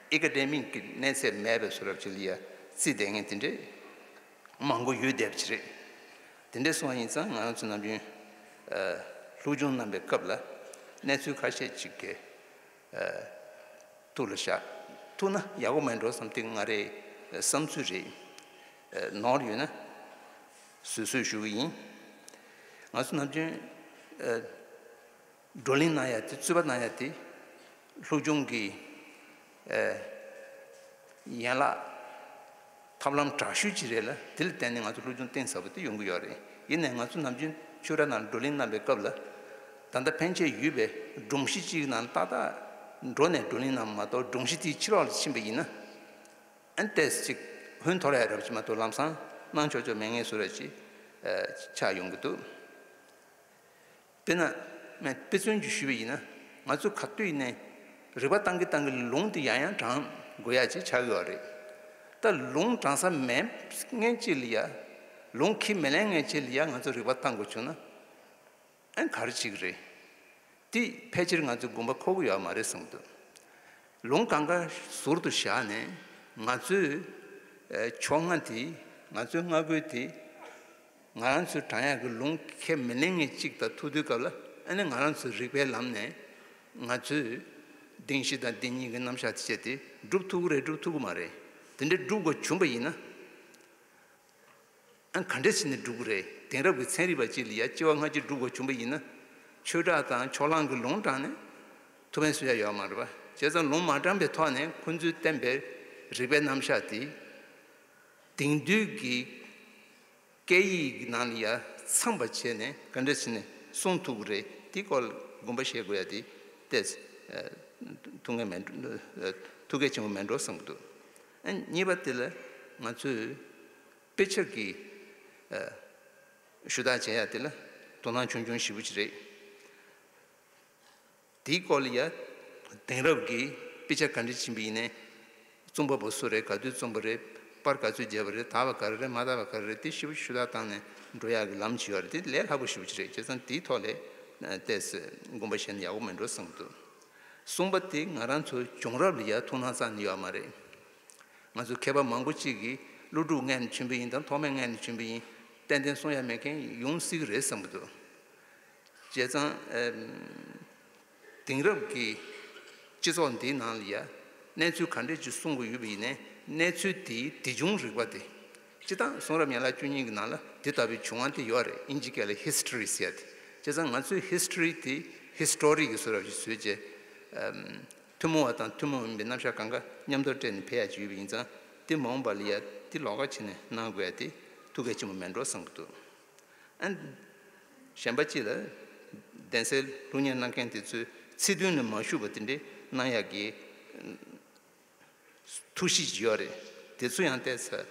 ཨེ་ཀ་ཌེ་མིག་གི་གནས་ཚད་མེད་པའི་བཟོ་འདྲ་ཅིག་ལ་ཡ་བརྩིས་བསྡད་མཁན་དེ་འདྲས། མང་པོ་ཡོད་བསྡད་པ་ཅིག་རེད། དེ་འདྲ་སོང་བ་ཡིན་ཙང་ང་རང་ཚོ་ནམ་རྒྱུན་ཨ་སློབ་སྦྱོང་གནང་པའི་སྐབས་ལ་གནས་ཚུལ་ཁ་ཤས་ཅིག་གི་ཨ་ཐུགས་ལ་བཞག་ཐུབ་ན་ཡག་པོ་མེད་འགྲོ་བསམ་དེ་ང་རའི་བསམ་ཚུལ་རེད། ཨ་ནོར་ཡོད་ན་བཟོད་གསོལ་ཞུ་གི་ཡིན། ང་ཚོ་ནམ་རྒྱུན་ཨ་བགྲོ་གླེང་གནང་ཡ་དེ། རྩོད་པ་གནང་ཡ་དེ་སློབ་སྦྱོང་གི་ཨ་ཡན་ལག་ཐབས་ལམ་དྲག་ཤོས་ཅིག་རེད་ལ། དེ་ལ་བརྟེན་ནས་ང་ཚོ་སློབ་སྦྱོང་གཏིང་ཟབ་པོ་དེ་ཡོང་གི་ཡོད་རེད། ཡིན་ནའི་ང་ཚོ་ནམ་རྒྱུན་ཆོས་ར་ནང་བགྲོ་གླེང་གནང་པའི་སྐབས་ལ། ད་ལྟ་ཕན་ཆད་ཡོད་པའི་སྒྲོམ་གཞི་གཅིག་ནང་ཏག་ཏག་འགྲོ་ནས་བགྲོ་གླེང་གནང་མ་གཏོགས། སྒྲོམ་གཞི་དེའི་ཕྱི་ལོགས་ལ་ཕྱིན་པ་ཡིན་ན། ཨ་ནི་ཏོག་ཙམ་ཅིག་ཧོན་འཐོར་ཡ་རབ་ཅིག་མ་གཏོགས་ལམ་སང་གནང་ཆོག་ཆོག་མེད་མཁན་བཟོ་འདྲ་ཅིག་ཨ་ཆགས་ཡོང་གི་འདུག་དཔེར་ན། དཔེ་མཚོན་ཅིག་ཞུས་པ་ཡིན་ན། ང་ཚོས་ག་དུས་ནས་རིག་པ་བཏང་གི་བཏང་གི་ལུང་དེ་ཡང་ཡང་དྲངས་དགོས་ཡ་ཅིག་ཆགས་ཡོད་རེད། ད་ལུང་དྲངས་ས་མེད་མཁན་ཅིག་ལ་ཡ། ལུང་ཁས་མི་ལེན་མཁན་ཅིག་ལ་ཡ་ང་ཚོས་རིག་པ་བཏང་དགོས་བྱུང་ན། ཨ་ནི་ག་རེ་བྱེད་ཀྱི་རེད། དེ་ཕལ་ཆེར་ང་ཚོའི་དགོངས་པ་འཁོར་གྱི་ཡོད་མ་རེད་བསམ་གྱི་འདུག་ལུང་གང་ག་ཟུར་དུ་བཞག་ནས་ང་ཚོས་ཨ་ཕྱོགས་སྔ་དེ་ ང་ཚོའི་སྔ་རྒོལ་དེ་ང་རང་ཚོའི་དྲང་ཡག་གི་ལུང་ཁས་མི་ལེན་མཁན་གཅིག་དང་ཐུག་དུས་སྐབས་ལ། ཨ་ནི་ང་རང་ཚོའི་རིག་པའི་ལམ་ནས་ང་ཚོས་གདིང་བཞི་དང་གདིང་གཉིས་ཀྱི་རྣམ་གཞག་དེ་བྱས་ཏེ་སྒྲུབ་ཐུབ་ཀྱི་རེད་སྒྲུབ་ཐུབ་ཀྱི་མ་རེད། དེ་འདྲའི་སྒྲུབ་དགོས་བྱུང་པ་ཡིན་ན། ཨ། ག་འདྲ་བྱས་ནས་སྒྲུབ་ཀྱི་རེད། དེང་རབས་ཀྱི་ཚན་རིག་པ་གཅིག་ལ་ཡ་སྐྱེ་བ་སྔ་ཕྱི་སྒྲུབ་དགོས་བྱུང་པ་ཡིན་ན། ཆོས་གྲགས་དང་ཕྱོགས་གླང་གི་ལུང་དྲངས་ནས་ཐུགས་ཕན་གསོས་ཡ་ཡོད་མ་རེད་པ། བྱས་ཙང་ལུང་མ་དྲངས་པའི་ཐོག་ནས་ཁོང་ཚོས་བསྟན་པའི་རིག་པའི་རྣམ་གཞག་དེ་དེང་དུས་ཀྱི་སྐད་ཡིག་གི་ནང་ལ་ཡ་ཚང་བ་བྱས་ནས་ག་འདྲ་བྱས་ནས་གསུང་ཐུབ་ཀྱི་རེད། དེའི་སྐོར་ལ་དགོངས་པ་བཞེས་དགོས་ཡ་དེ་ཏོག་ཙམ་ཐུགས་ངལ་མེད་འགྲོ། ཐུགས་གལ་ཆེན་པོ་མེད་འགྲོ་བསམ་གྱི་འདུག། ཨ། གཉིས་པ་དེ་ལ་ང་ཚོས་དཔེ་ཆ་གི་ཨ། ཞུ་དག་བྱེད་ཡ་དེ་ལ་དོ་སྣང་ཆུང་ཆུང་ཞེ་པོ་ཅིག་རེད། དེའི་སྐོར་ལ་ཡ་དེང་རབས་ཀྱི་དཔེ་ཆ་ག་འདྲ་ཕྱིན་པ་ཡིན་ནའི། རྩོམ་པ་པོ་སུ་རེད། ག་དུས་རྩོམ་པ་རེད། པར་ག་ཚོད་བརྒྱབ་པ་རེད། དག་པ་ག་རེ་རེད། མ་དག་པ་ག་རེ་རེད། དེ་ཞེ་པོ་ཞུ་དག་བཏང་ནས་འགྲོ་ཡག་གི་ལམ་ཅིག་ཡོད་རེད། དེ་ལས་སླ་པོ་ཞེ་པོ་ཅིག་རེད། བྱས་ཙང་དེའི་ཐོག་ལ་ཏོག་ཙམ་དགོངས་པ་བཞེས་ན་ཡག་པོ་མེད་འགྲོ་བསམ་གྱི་འདུག། གསུམ་པ་དེ་ང་རང་ཚོ་བྱུང་རབས་ལ་ཡ་ཐུགས་སྣང་རྩ་ནས་ཡོད་མ་རེད། ང་ཚོ་མཁས་པ་མང་པོ་གཅིག་གིས་ཀླུ་སྒྲུབ་མངལ་ནས་བྱོན་པ་ཡིན་དང་ཐོགས་མེད་མངལ་ནས་བྱོན་པ་ཡིན། ཏན་ཏན་གསུང་ཡ་མེད་མཁན་ཡོང་སྲིད་ཀྱི་རེད་བསམ་གྱི་འདུག། བྱས་ཙང་། ཨེམ། དེང་རབས་ཀྱི་སྤྱི་ཚོགས་འདིའི་ནང་ལ་ཡ་གནས་ཚུལ་ག་འདྲས་ཅིག་གསུང་དགོས་ཡོད་པ་ཡིན་ནའི། གནས་ཚུལ་དེའི་དེ་བྱུང་རིག་པ་དེ། སྤྱིར་བཏང་གསུང་རབ་ཡན་ལག་བཅུ་གཉིས་ཀྱི་ནང་ལ་དེ་ལྟ་བུའི་བྱུང་བ་དེ་ཡོད་རེད། དབྱིན་ཇི་སྐད་ལ་ཧི་སི་ཊོ་རི་ཟེར་ཡ་དེ། བྱས་ཙང་ང་ཚོས་ཧི་སི་ཊོ་རི་དེ་ཧི་སི་ཊོ་རི་གི་བཟོ་འདྲ་ཅིག་བཟོས་བྱས། ཨམ། ཐུན་མོང་བ་དང་ཐུན་མོང་མིན་པའི་རྣམ་གཞག་གང་ག་མཉམ་དུ་སྤྲད་ནས་ཕེབས་ཡ་ཅིག་ཡོད་པ་ཡིན་ཙང་། དེ་མ་འོངས་པ་ལ་ཡ་དེ་ལོགས་ཀ་བྱས་ནས་གནང་དགོས་ཡ་དེ་ཐུགས་གལ་ཆེན་པོ་མེད་འགྲོ་བསམ་གྱི་འདུག། ཨ། གཞན་པ་གཅིག་ལ་གདན་སའི་སློབ་གཉེར་གནང་མཁན་དེ་ཚོས་ཚིག་དོན་ལ་མ་ཞུགས་པ་དེ་འདྲའི་གནང་ཡག་གི་ཐུགས་གཤིས་ཅིག་ཡོད་རེད། དེ་ཚོ་ཡང་ཏོག་ཙམ་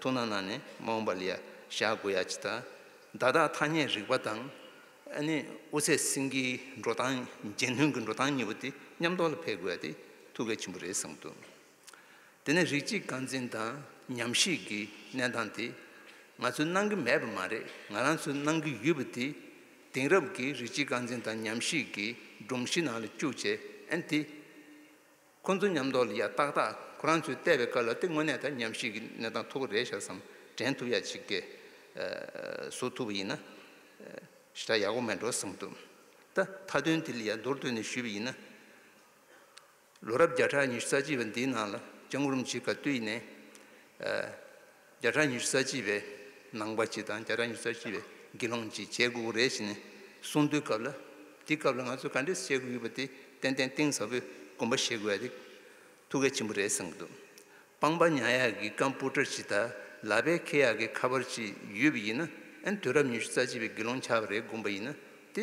ཐུགས་སྣང་གནང་ནས་མ་འོངས་པ་ལ་ཡ་བཞག་དགོས་ཡ་ཅིག་དང་། བརྡ་དག་ཐ་སྙད་རིག་པ་དང་། ཨ་ནི་དབུ་ཚད་སེང་གེའི་འགྲོ་སྟངས། རྗེས་མཐུན་གྱི་འགྲོ་སྟངས་གཉིས་པོ་དེ་མཉམ་དུ་ལ་ཕེབས་དགོས་ཡ་དེ་ཐུགས་གལ་ཆེན་པོ་རེད་བསམ་གྱི་འདུག། དེ་ནས་རིགས་གཅིག་རྐང་འཛིན་དང་ཉམས་ཞིབ་ཀྱི་གནས་སྟངས་དེ་ང་ཚོས་གནང་གི་མེད་པ་མ་རེད། ང་རང་ཚོས་གནང་གི་ཡོད་པ་དེ་དེང་རབས་ཀྱི་རིགས་གཅིག་རྐང་འཛིན་དང་ཉམས་ཞིབ་ཀྱི་སྒྲོམ་གཞི་ནང་ལ་བཅུག་བྱས། ཨ་ནི་དེ་ཁོང་ཚོ་མཉམ་དུ་ལ་ཡ་ཏག་ཏག་ཁོ་རང་ཚོས་བལྟས་པའི་སྐབས་ལ་དེ་དངོས་གནས་ད་ཉམས་ཞིབ་ཀྱི་གནས་སྟངས་ཐོག་རེད་ཤག་བསམ། དྲན་ཐུབ་ཡ་ཅིག་གི་བཟོ་ཐུབ་པ་ཡིན་ན་ཞེ་དྲག་ཡག་པོ་མེད་འགྲོ་བསམ་འདུག། ད་མཐའ་དོན་དེ་ལ་ཡ་མདོར་བསྡུས་ནས་ཞུས་པ་ཡིན་ན། ལོ་རབས་བརྒྱ་ཕྲག་ཉི་ཤུ་རྩ་གཅིག་པ་འདིའི་ནང་ལ་སྐྱབས་མགོན་རིན་པོ་ཆེ་ག་དུས་ཡིན་ནའི། ཨ། བརྒྱ་ཕྲག་ཉི་ཤུ་རྩ་གཅིག་པའི་ནང་པ་ཅིག་དང་བརྒྱ་ཕྲག་ཉི་ཤུ་རྩ་གཅིག་པའི་དགེ་སློང་ཅིག་བྱེད་དགོས་ཀྱི་རེད་ཟེར་ནས་གསུང་དུས་སྐབས་ལ། དེའི་སྐབས་ལ་ང་ཚོས་ག་འདྲས་བྱེད་དགོས་ཡོད་པ་དེ་ཏན་ཏན་གཏིང་ཟབ་པོའི་དགོངས་པ་བཞེས་དགོས་ཡ་དེ་ཐུགས་གལ་ཆེན་པོ་རེད་བསམ་གྱི་འདུག། སྤང་པ་ཉར་ཡག་གི་རྐང་སྤུ་གྲི་ཅིག་དང་ལག་པས་འཁྱེར་ཡག་གི་ཁ་པར་ཅིག་ཡོད་པ་ཡིན་ན། ཨ་ནི་དུས་རབས་ཉི་ཤུ་རྩ་གཅིག་པའི་དགེ་སློང་ཆགས་པ་རེད་དགོངས་པ་ཡིན་ན་དེ།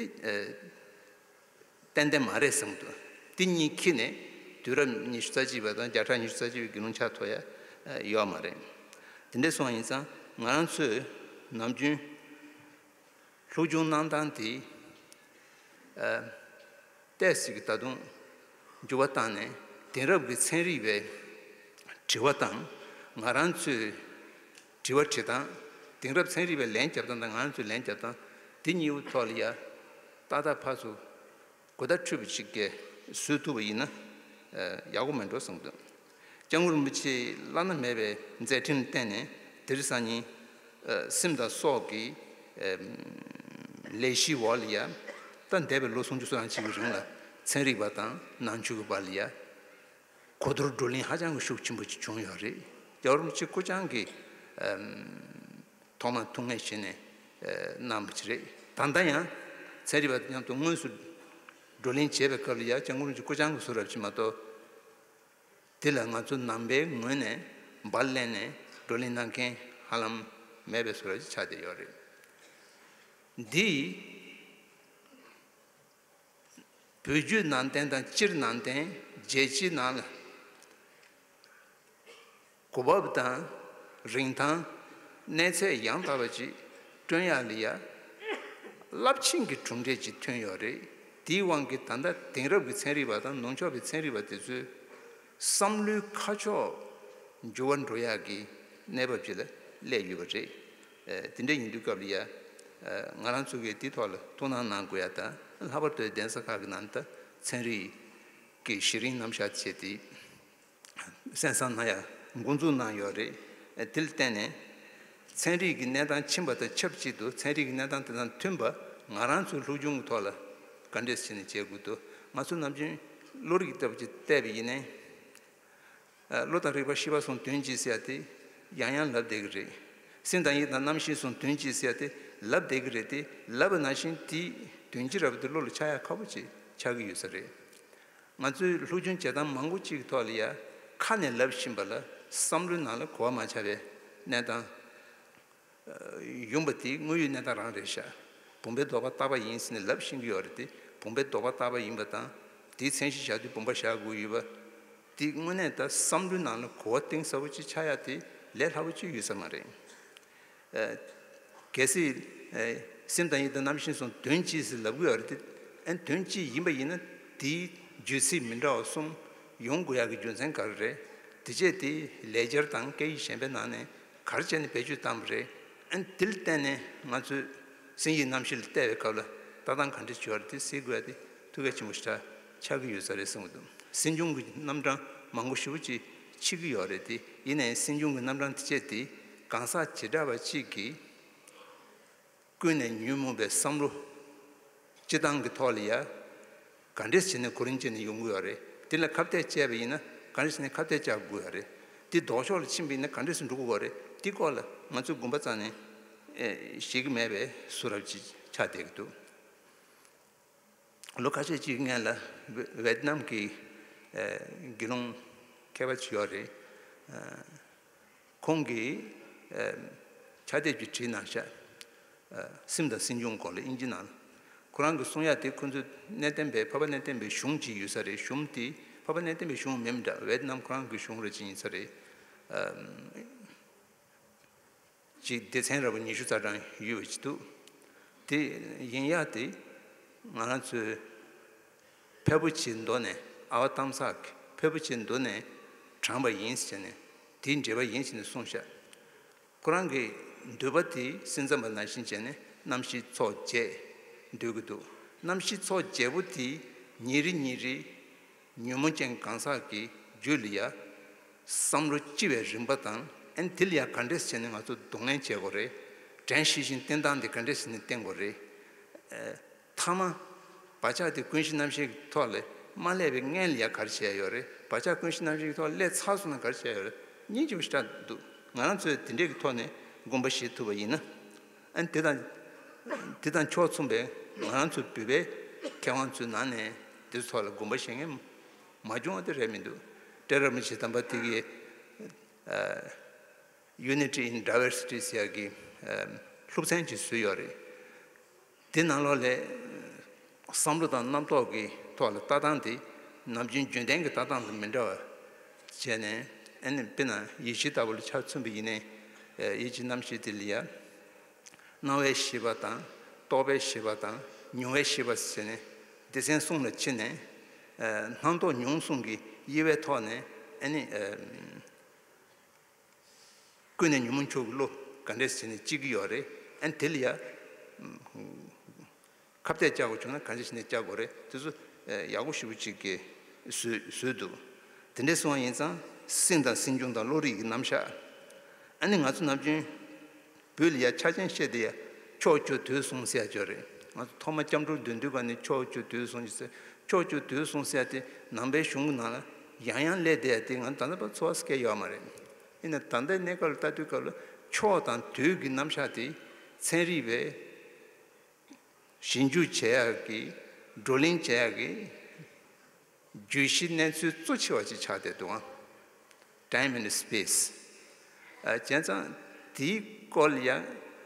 ཨ། ཏན་ཏན་མ་རེད་བསམ་གྱི་འདུག། དེ་གཉིས་འཁྱེར་ནས་དུས་རབས་ཉི་ཤུ་རྩ་གཅིག་པ་དང་བརྒྱ་ཕྲག་ཉི་ཤུ་རྩ་གཅིག་པའི་དགེ་སློང་ཆགས་ཐུབ་ཡ་ཡོད་མ་རེད། དེ་འདྲ་སོང་བ་ཡིན་ཙང་ང་རང་ཚོས་ནམ་རྒྱུན་སློབ་སྦྱོང་གནང་སྟངས་དེ། ཨ། ཏོག་ཙམ་ད་དུང་འགྱུར་བ་བཏང་ནས་དེང་རབས་ཀྱི་ཚན་རིག་པའི་དྲི་བ་དང་། ང་རང་ཚོས་དྲི་བ་དྲི་སྟངས། དེང་རབས་ཚན་རིག་པས་ལན་བརྒྱབ་སྟངས་དང་ང་རང་ཚོས་ལན་བརྒྱབ་སྟངས་དེ་གཉིས་པོ་ཐོག་ལ་ཡ་ཏག་ཏག་ཕར་ཚུར་གོ་བརྡ་འཕྲོད་པ་ཅིག་གི་བཟོ་ཐུབ་པ་ཡིན་ན། ཨ། ཡག་པོ་མེད་འགྲོ་བསམ་གྱི་འདུག། སྐྱབས་མགོན་རིན་པོ་ཆེས་བླ་ན་མེད་པའི་མཛད་འཕྲིན་བསྟན་ནས་དེ་རིང་སང་ཉིན། ཨ། སེམས་དང་སྲོག་གི། ཨ། ལས་གཞིའི་འོག་ལ་ཡ། ད་འདས་པའི་ལོ་སུམ་ཅུ་སོ་གྲངས་ཅིག་གི་རིང་ལ་ཚན་རིག་པ་དང་ནང་ཆོས་ཀྱི་བར་ལ་ཡ། གོ་བསྡུར་བགྲོ་གླེང་ཧ་ཅང་གི་ཤུགས་ཆེན་པོ་ཅིག་བྱུང་ཡོད་རེད། སྐྱབས་མགོན་རིན་པོ་ཆེ་སྐུ་རྐྱང་གིས། ཨམ། ཐོག་མར་ཐུགས་ངལ་བཞེས་ནས། ཨ། གནང་བ་ཅིག་རེད། ད་ལྟ་ཡང་ཚན་རིག་པ་མཉམ་དུ་དངོས་སུ་བགྲོ་གླེང་བྱེད་པའི་སྐབས་ལ་ཡ་སྐྱབས་མགོན་རིན་པོ་ཆེ་སྐུ་རྐྱང་གིས་བཟོ་འདྲ་ཅིག་མ་གཏོགས། དེ་ལ་ང་ཚོ་ནང་པའི་ངོས་ནས་འབར་ལེན་ནས་བགྲོ་གླེང་གནང་མཁན་ཧ་ལམ་མེད་པའི་བཟོ་འདྲ་ཅིག་ཆགས་བསྡད་ཡོད་རེད། འདི། བོད་བརྒྱུད་ནང་བསྟན་དང་སྤྱིར་ནང་བསྟན་རྒྱལ་སྤྱིའི་ནང་ལ་གོ་བབ་དང་རིན་ཐང་གནས་ཚད་ཡང་དག་པ་ཅིག་བསྐྲུན་ཡག་ལ་ཡ་རླབས་ཆེན་གྱི་གྲུབ་འབྲས་ཅིག་ཐོན་ཡོད་རེད། དེའི་དབང་གིས་ད་ལྟ་དེང་རབས་ཀྱི་ཚན་རིག་པ་དང་ནུབ་ཕྱོགས་པའི་ཚན་རིག་པ་དེ་ཚོའི་བསམ་བློའི་ཁ་ཕྱོགས་འགྱུར་བ་འགྲོ་ཡག་གི་གནས་བབ་ཅིག་ལ་སླེབས་ཡོད་པ་རེད། ཨ། དེ་འདྲ་ཡིན་དུས་སྐབས་ལ་ཡ། ཨ། ང་རང་ཚོ་གིས་དེའི་ཐོག་ལ་ཐུགས་སྣང་གནང་དགོས་ཡ་དང་། ལྷག་པར་དུ་གདན་ས་ཁག་གི་ནང་ད་ཚན་རིག་གི་གཞི་རིམ་རྣམ་གཞག་བྱས་ཏེ་གསན་བསམ་གནང་ཡ་འགོ་འཛུགས་གནང་ཡོད་རེད། ཨ། དེ་ལ་བརྟེན་ནས་ ཚན་རིག་གི་གནས་སྟངས་ཕྱིན་པ་དང་ཆབས་ཅིག་ཏུ་ཚན་རིག་གི་གནས་སྟངས་དེ་དང་མཐུན་པ་ང་རང་ཚོའི་སློབ་སྦྱོང་གི་ཐོག་ལ་ག་འདྲས་བྱས་ནས་བྱེད་དགོས་འདུག་ང་ཚོ་ནམ་རྒྱུན་བློ་རིག་ལྟ་བུ་ཅིག་བལྟས་པ་ཡིན་ནའི། བློ་དང་རིག་པ་ཤེས་པ་གསུམ་དོན་གཅིག་ཟེར་ཡ་དེ་ཡང་ཡང་ལབ་བསྡད་ཀྱི་རེད། སེམས་དང་ཡིད་དང་རྣམ་ཤེས་གསུམ་དོན་གཅིག་ཟེར་ཡ་དེ་ལབ་བསྡད་ཀྱི་རེད་དེ། ལབ་པ་ནང་བཞིན་དེའི་དོན་སྤྱི་རབ་དེ་བློ་ལ་འཆར་ཡ་ཁག་པོ་ཅིག་ཆགས་ཀྱི་ཡོད་ས་རེད། ང་ཚོའི་སློབ་སྦྱོང་བྱེད་སྟངས་མང་པོ་ཅིག་གི་ཐོག་ལ་ཡ་ཁ་ནས་ལབ་བཞིན་པ་ལ་བསམ་བློའི་ནང་ལ་གོ་བ་མ་ཆགས་པའི་གནས་སྟངས། ཡོང་པ་དེ་དངོས་ཡོད་གནས་སྟངས་རང་རེད་ཤག་བུམ་པའི་ལྡོག་པ་རྟག་པ་ཡིན་ཟེར་ནས་ལབ་ཤེས་ཀྱི་ཡོད་རེད་དེ། བུམ་པའི་ལྡོག་པ་རྟག་པ་ཡིན་པ་དང་། དེའི་མཚན་གཞི་བཞག་དུས་བུམ་པ་བཞག་དགོས་ཡོད་པ། དེ་དངོས་གནས་ད་བསམ་བློའི་ནང་ལ་གོ་བ་གཏིང་ཟབ་པོ་ཅིག་ཆགས་ཡ་དེ་ལས་སླ་པོ་ཅིག་ཡོད་ས་མ་རེད། གལ་སྲིད། སེམས་དང་ཡིད་དང་རྣམ་ཤེས་གསུམ་དོན་གཅིག་ཟེར་ལབ་ཀྱི་ཡོད་རེད་དེ། ཨ་ནི་དོན་གཅིག་ཡིན་པ་ཡིན་ན་དེའི་བརྗོད་ཚིག་མི་འདྲ་བ་གསུམ་ཡོང་དགོས་ཡག་གི་རྒྱུ་མཚན་ག་རེ་རེད། དེ་རྗེས་དེ་ལེགས་སྦྱར་དང་སྐད་ཡིག་གཞན་པའི་ནང་ནས་ག་རེ་བྱས་ནས་བེད་སྤྱོད་བཏང་བ་རེད། ཨ་ནི་དེ་ལ་བརྟེན་ནས་ང་ཚོས་སེམས་ཡིད་རྣམ་ཤེས་ལ་བལྟས་པའི་སྐབས་ལ་ལྟ་སྟངས་ག་འདྲ་བྱེད་པ་རེད་དེ་གཟིགས་དགོས་ཡ་དེ་ཐུགས་གལ་ཆེན་པོ་ཞེ་དྲག་ཆགས་ཀྱི་ཡོད་ས་རེད་བསམ་གྱི་འདུག་སེམས་བྱུང་གི་རྣམ་གྲངས་མང་པོ་ཞེ་པོ་ཅིག་མཆིས་ཀྱི་ཡོད་རེད་དེ། ཡིན་ནའི་སེམས་བྱུང་གི་རྣམ་གྲངས་དེ་བྱས་ཏེ་གང་ཟག་བྱེ་བྲག་པ་གཅིག་གིས་ཀུན་ནས་ཉོན་མོངས་པའི་བསམ་བློ་སྤྱི་བཏང་གི་ཐོག་ལ་ཡ་ག་འདྲས་བྱས་ནས་གོ་རིམ་བྱས་ནས་ཡོང་གི་ཡོད་རེད། དེ་ལ་ཁ་གཏད་བཅག་པ་ཡིན་ན་ག་འདྲས་བྱས་ནས་ཁ་གཏད་བཅག་དགོས་ཡོད་རེད། དེ་ལྡོག་ཕྱོགས་ལ་ཕྱིན་པ་ཡིན་ན་ག་འདྲས་སེ་འགྲོ་དགོས་ཡོད་རེད། དེ་སྐོར་ལ་ང་ཚོས་དགོངས་པ་རྩ་ནས་ཨེ་བཞེས་ཀྱི་མེད་པའི་བཟོ་འདྲ་ཅིག་ཆགས་བསྡད་ཀྱི་འདུག་ལོ་ཁ་ཤས་ཅིག་སྔོན་ལ་ཝེ་ཝེད་ནམ་གྱི་ཨེ་དགེ་སློང་མཁས་པ་ཅིག་ཡོད་རེད། ཨེ་ཁོང་གིས་ཨེ་ཕྱག་དེབ་ཅིག་བྲིས་གནང་ཤག་ཨེ་སེམས་དང་སེམས་བྱུང་སྐོར་ལ་དབྱིན་ཇི་ནང་ལ། ཁོ་རང་གིས་གསུང་ཡ་དེ་ཁོ་ཚོའི་གནས་བརྟན་པའི་འཕགས་པ་གནས་བརྟན་པའི་གཞུང་ཅིག་ཡོད་ས་རེད། གཞུང་དེ་འཕགས་པ་གནས་བརྟན་པའི་གཞུང་མིན་འདྲ། ཝེད་ནམ་ཁོ་རང་གི་གཞུང་རེད་ཅིག་ཡིན་ས་རེད། ཨེ་ཅིག་སྡེ་ཚན་ར་བ་ཉི་ཤུ་རྩ་གྲངས་ཡོད་པ་ཅིག་འདུག་དེ་ཡིན་ཡག་དེ་ང་རང་ཚོའི་ཕལ་པོ་ཆེའི་མདོ་ནས་ཨ་བ་གཏམ་ཚགས་ཀྱི་ཕལ་པོ་ཆེའི་མདོ་ནས་དྲངས་པ་ཡིན་ཟེར་ནས་དེའི་འགྲེལ་པ་ཡིན་ཟེར་ནས་གསུངས་ཤག་ཁོ་རང་གི་འདོད་པ་དེ་སེམས་ཙམ་པ་ནང་བཞིན་བྱས་ནས་རྣམ་ཤེས་ཚོགས་བརྒྱད་འདོད་ཀྱི་འདུག་རྣམ་ཤེས་ཚོགས་བརྒྱད་པོ་དེ་ཉིན་རེ་ཉིན་རེ། ཉོན་མོངས་ཅན་གང་ཟག་གི་རྒྱུད་ལ་ཡ་བསམ་བློ་ལྕི་བའི་རིམ་པ་དང་། ཨན་དེ་ལ་ཡ་ག་འདྲས་བྱས་ནས་ང་ཚོ་གདོང་ལེན་བྱེད་དགོས་རེད། དྲན་ཤེས་བཞིན་བསྟེན་སྟངས་དེ་ག་འདྲས་བྱས་ནས་བསྟེན་དགོས་རེད། ཨ་མཐའ་མ་བག་ཆགས་དེ་ཀུན་གཞི་རྣམ་ཤེས་ཀྱི་ཐོག་ལས་མ་སླེབས་པའི་སྔོན་ལ་ཡ་ག་རེ་བྱས་ཡོད་རེད། བག་ཆགས་ཀུན་གཞི་རྣམ་ཤེས་ཀྱི་ཐོག་སླེབས་ཚར་སོང་ན་ག་རེ་བྱས་ཡོད་རེད། སྙིང་རྗེ་པོ་ཞེ་དྲག་འདུག་ང་རང་ཚོས་དེ་འདྲས་ཀྱི་ཐོག་ནས་དགོངས་པ་བཞེས་ཐུབ་པ་ཡིན་ན། ཨ་ནི་དེ་དང་། དེ་དང་ཕྱོགས་མཚུངས་པའི་ང་རང་ཚོའི་བོད་པའི་མཁས་དབང་ཚོའི་ནང་ནས་དེ་ཚོ་ལ་དགོངས་པ་བཞེས་མཁན་མ་བྱུང་བ་དེ་རེད་མི་འདུག་སྤྲེལ་རབ་རིན་པོ་ཆེ་དམ་པ་དེ་གིས་ཨ་Unity in Diversity ཟེར་ཡག་གི་ཨ་སློབ་ཚན་ཅིག་བཟོས་ཡོད་རེད། དེ་ནང་ལོགས་ལ་བསམ་བློ་དང་རྣམ་རྟོག་གི་ཐོག་ལ་ལྟ་སྟངས་དེ་ནམ་རྒྱུན་རྒྱུན་ལྡན་གྱི་ལྟ་སྟངས་དང་མི་འདྲ་བ་བྱས་ནས། ཨ་ནི་དཔེར་ན་ཡིད་ཆེས་ལྟ་བུ་ལ་ཆ་མཚོན་པ་ཡིན་ནའི་ཡིད་ཀྱི་རྣམ་ཤེས་དེ་ལ་ཡ། སྣང་བའི་ཤེས་པ་དང་། རྟོག་པའི་ཤེས་པ་དང་། མྱོང་བའི་ཤེས་པ་ཟེར་ནས་སྡེ་ཚན་གསུམ་ལ་ཕྱེ་ནས། ཨ་སྣང་རྟོག་མྱོང་གསུམ་གྱི་དབྱེ་བའི་ཐོག་ནས་ཨ་ནི་ཨ་ཀུན་ནས་ཉོན་མོངས་ཕྱོགས་ཀྱི་བློ་ག་འདྲས་བྱས་ནས་སྐྱེ་གི་ཡོད་རེད། ཨ་ནི་དེ་ལ་ཡ། ཁ་གཏད་བཅག་དགོས་བྱུང་ན་གང་ཅི་བྱས་ནས་བཅག་དགོས་རེད། དེ་ཚོ་ཡག་པོ་ཞེ་པོ་ཅིག་གིས་བཟོས་བཟོས་འདུག་དེ་འདྲས་སོང་བ་ཡིན་ཙང་སེམས་དང་སེམས་བྱུང་དང་བློ་རིག་གི་རྣམ་གཞག་ཨ་ནི་ང་ཚོ་ནམ་རྒྱུན་བོད་ལ་ཡ་ཆ་ཅན་བཤད་དེ་ཡ་ཕྱོགས་བཅུ་དུས་གསུམ་ཟེར་ཡ་ཅིག་ཡོད་རེད། ང་ཚོ་ཐོག་མ་སྐྱབས་འགྲོ་འདོན་དུས་ག་ནས་ཕྱོགས་བཅུ་དུས་གསུམ་ཟེར། ཕྱོགས་བཅུ་དུས་གསུམ་ཟེར་ཡ་དེ་ནང་པའི་གཞུང་གི་ནང་ལ་ཡང་ཡང་སླེབས་བསྡད་ཡ་དེ་ང་ད་ལྟ་བར་ཚོར་བ་སྐྱེ་ཡོད་མ་རེད། ཡིན་ན་ད་ལྟའི་གནས་སྐབས་ལ་ལྟ་དུས་སྐབས་ལ་ཕྱོགས་དང་དུས་ཀྱི་རྣམ་གཞག་དེ་ཚན་རིག་པས་ཞིབ་འཇུག་བྱེད་ཡག་གི་བགྲོ་གླེང་བྱེད་ཡག་གི་བརྗོད་གཞི་གནས་ཚུལ་གཙོ་ཆེ་བ་ཅིག་ཆགས་བསྡད་འདུག་ཨང་། Time and Space། ཨ་བྱས་ཙང་དེའི་སྐོར་ལ་ཡང་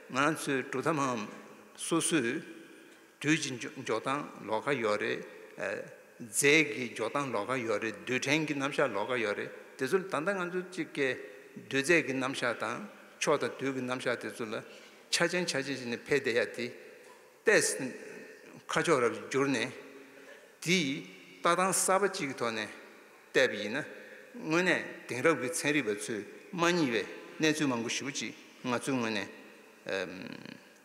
ང་རང་ཚོའི་གྲུབ་མཐའ་སྨྲ་བ་སོ་སོས་དུས་ཀྱི་འཇོག་འཇོག་སྟངས་ལོགས་ཀ་ཡོད་རེད། ཨ་རྫས་ཀྱི་འཇོག་སྟངས་ལོགས་ཀ་ཡོད་རེད། རྡུལ་ཕྲན་གྱི་རྣམ་གཞག་ལོགས་ཀ་ཡོད་རེད། དེ་ཚོ་ལ་ད་ལྟ་ང་ཚོ་གཅིག་གི་རྡུལ་རྫས་ཀྱི་རྣམ་གཞག་དང་ཕྱོགས་དང་དུས་ཀྱི་རྣམ་གཞག་དེ་ཚོ་ལ་ཆ་ཅན་ཆ་ཅན་བྱས་ནས་ཕེབས་བསྡད་ཡ་དེ། ཏེས་ཁ་ཕྱོགས་རབ་བསྒྱུར་ནས་དེའི་ལྟ་སྟངས་གསར་པ་གཅིག་གི་ཐོག་ནས་བལྟས་པ་ཡིན་ན། དངོས་གནས་དེང་རབས་ཀྱི་ཚན་རིག་པ་ཚོས་མ་རྙེད་པའི་གནས་ཚུལ་མང་པོ་ཞེ་པོ་ཅིག་ང་ཚོའི་ངོས་ནས་ཨམ་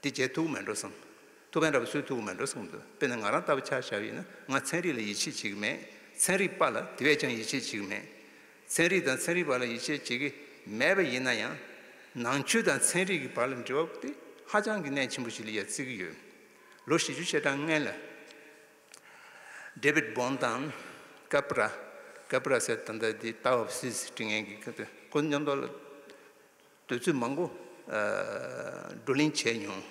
འདི་བྱེད་ཐུབ་ཀྱི་མེད་འགྲོ་བསམ། ཐུབ་པ་འདྲ་པོ་བཟོ་ཐུབ་ཀྱི་མེད་འགྲོ་བསམ་འདུག་དཔེར་ན་ང་རང་ལྟ་བུ་ཆ་བཞག་པ་ཡིན་ན་ང་ཚན་རིག་ལ་ཡིད་ཆེས་བྱེད་ཀྱི་མེད། ཚན་རིག་པ་ལ་དེ་བས་ཀྱང་ཡིད་ཆེས་བྱེད་ཀྱི་མེད། ཚན་རིག་དང་ཚན་རིག་པ་ལ་ཡིད་ཆེས་བྱེད་ཀྱི་མེད་པ་ཡིན་ན་ཡང་། ནང་ཆོས་དང་ཚན་རིག་གི་བར་ལ་འབྲེལ་བ་དེ་ཧ་ཅང་གི་གནད་ཆེན་པོ་ཞིག་ལ་ཡ་བརྩི་གི་ཡོད། ལོ་བཞི་བཅུ་ཞེ་གྲངས་སྔོན་ལ་ཌེ་བིད་བོན་དང་ཀ་པ་ར། ཀ་པ་ར་ཟེར་ད་ལྟ་འདི་ཏཱ་ཨོ་ཕི་སིས་འབྲི་མཁན་གྱི་ཁ་ཏེ་ཁོ་མཉམ་དུ་ལ་དུས་ཚོད་མང་པོ་ཨ་བགྲོ་གླེང་བྱས་མྱོང་།